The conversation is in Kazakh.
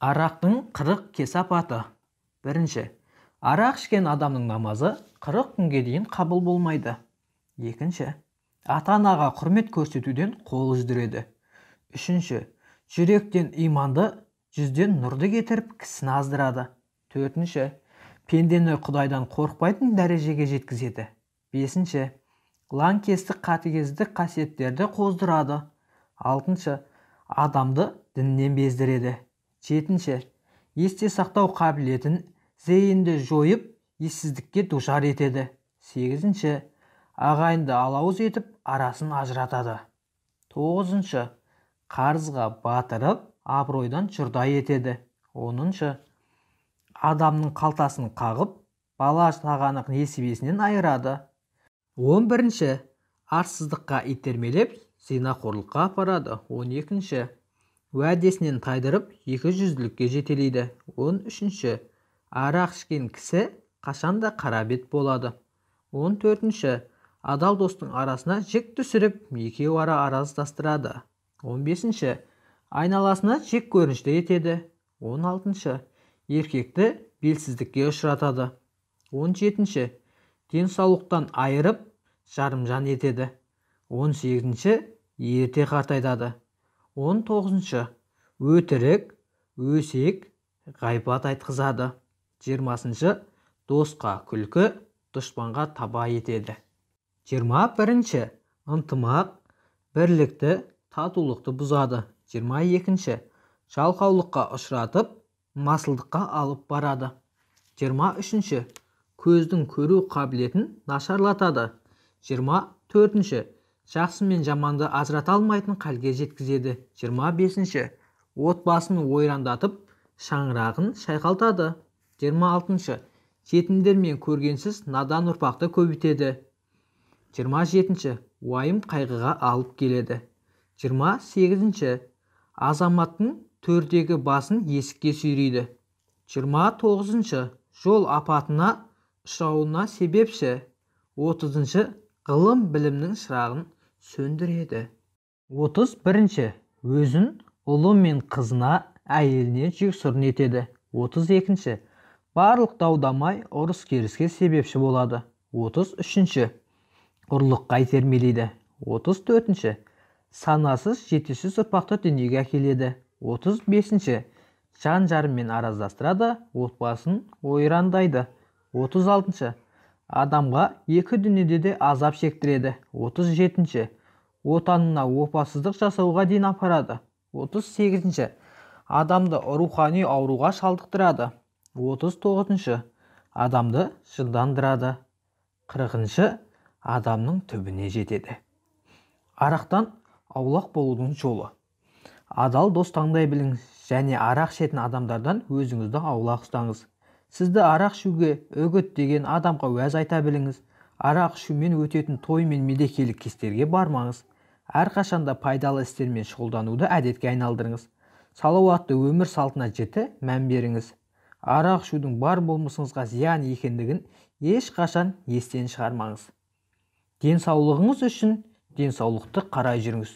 Арақтың 40 кесапаты. Бірінші, арақ ішкен адамның намазы 40 күнге дейін қабыл болмайды. Екінші, ата-анаға құрмет көрсетуден қол үздіреді. Үшінші, жүректен иманды, жүзден нұрды кетіріп, кісіні аздырады. Төртінші, пендені Құдайдан қорықпайтын дәрежеге жеткізеді. Бесінші, лаңкестік, қатыгездік қасиеттерді қоздырады. Алтыншы, адамды діннен бездіреді. Жетінші, есте сақтау қабілетін, зейінді жойып, ессіздікке душар етеді. Сегізінші, ағайынды алауыз етіп, арасын ажыратады. Тоғызыншы, қарызға батырып, абыройдан жұрдай етеді. Оныншы, адамның қалтасын қағып, бала шағаны несібесінен айырады. 11-ші, арсыздыққа итермелеп, зинақорлыққа апарады. 12-ші, уәдесінен тайдырып, екі жүзділікке жетелейді. 13-ші, арақ ішкен кісі қашанда қара бет болады. 14-ші, адал достың арасына жік түсіріп, екеу ара араздастырады. 15-ші, айналасына жек көрінішті етеді. 16-шы, еркекті белсіздікке ұшыратады. 17-ші, денсаулықтан айырып, жарымжан етеді. 18-ші, ерте қартайтады. 19-шы, өтірік, өсек, ғайбат айтқызады. 20-шы, досқа күлкі, дұшпанға таба етеді. 21-ші, ынтымақ, бірлікті, татулықты бұзады. 22-ші, жалқаулыққа ұшыратып, масылдыққа алып барады. 23-ші, көздің көру қабілетін нашарлатады. 24-ші, жақсы мен жаманды ажырата алмайтын халге жеткізеді. 25-ші, отбасын ойрандатып, шаңырағын шайқалтады. 26-шы, жетімдер мен көргенсіз надан ұрпақты көбейтеді. 27-ші, уайым қайғыға алып келеді. 28-ші, азаматтың төрдегі басын есікке сүйрейді. 29-шы, жол апатына ұшырауына себепші. 30-шы, ғылым білімнің шырағын сөндіреді. 31-ші, өзін ұлы мен қызына, әйеліне жексұрын етеді. 32-ші, барлық дау-дамай ұрыс-керіске себепші болады. 33-ші, ұрлыққа итермелейді. 34-ші, санасыз жетесіз ұрпақты дүниеге әкеледі. 35-ші, жан жарымен араздастырады, отбасын ойрандайды. 36-шы, адамға екі дүниеде де азап шектіреді. 37-ші, отанына опасыздық жасауға дейін апарады. 38-ші, адамды рухани ауруға шалдықтырады. 39-шы, адамды жындандырады. 40-шы, адамның түбіне жетеді. Арақтан аулақ болудың жолы. Адал дос таңдай біліңіз және арақ ішетін адамдардан өзіңізді аулақ ұстаңыз. Сізді арақ ішуге үгіттеген адамға уәз айта біліңіз. Арақ ішумен өтетін той мен мерекелік кештерге бармаңыз. Әрқашанда пайдалы істермен шұғылдануды әдетке айналдырыңыз. Салауатты өмір салтына жіті мән беріңіз. Арақ ішудің бар болмысыңызға зиян екендігін ешқашан естен шығармаңыз. Денсаулығыңыз үшін денсаулықты қарай жүріңіз.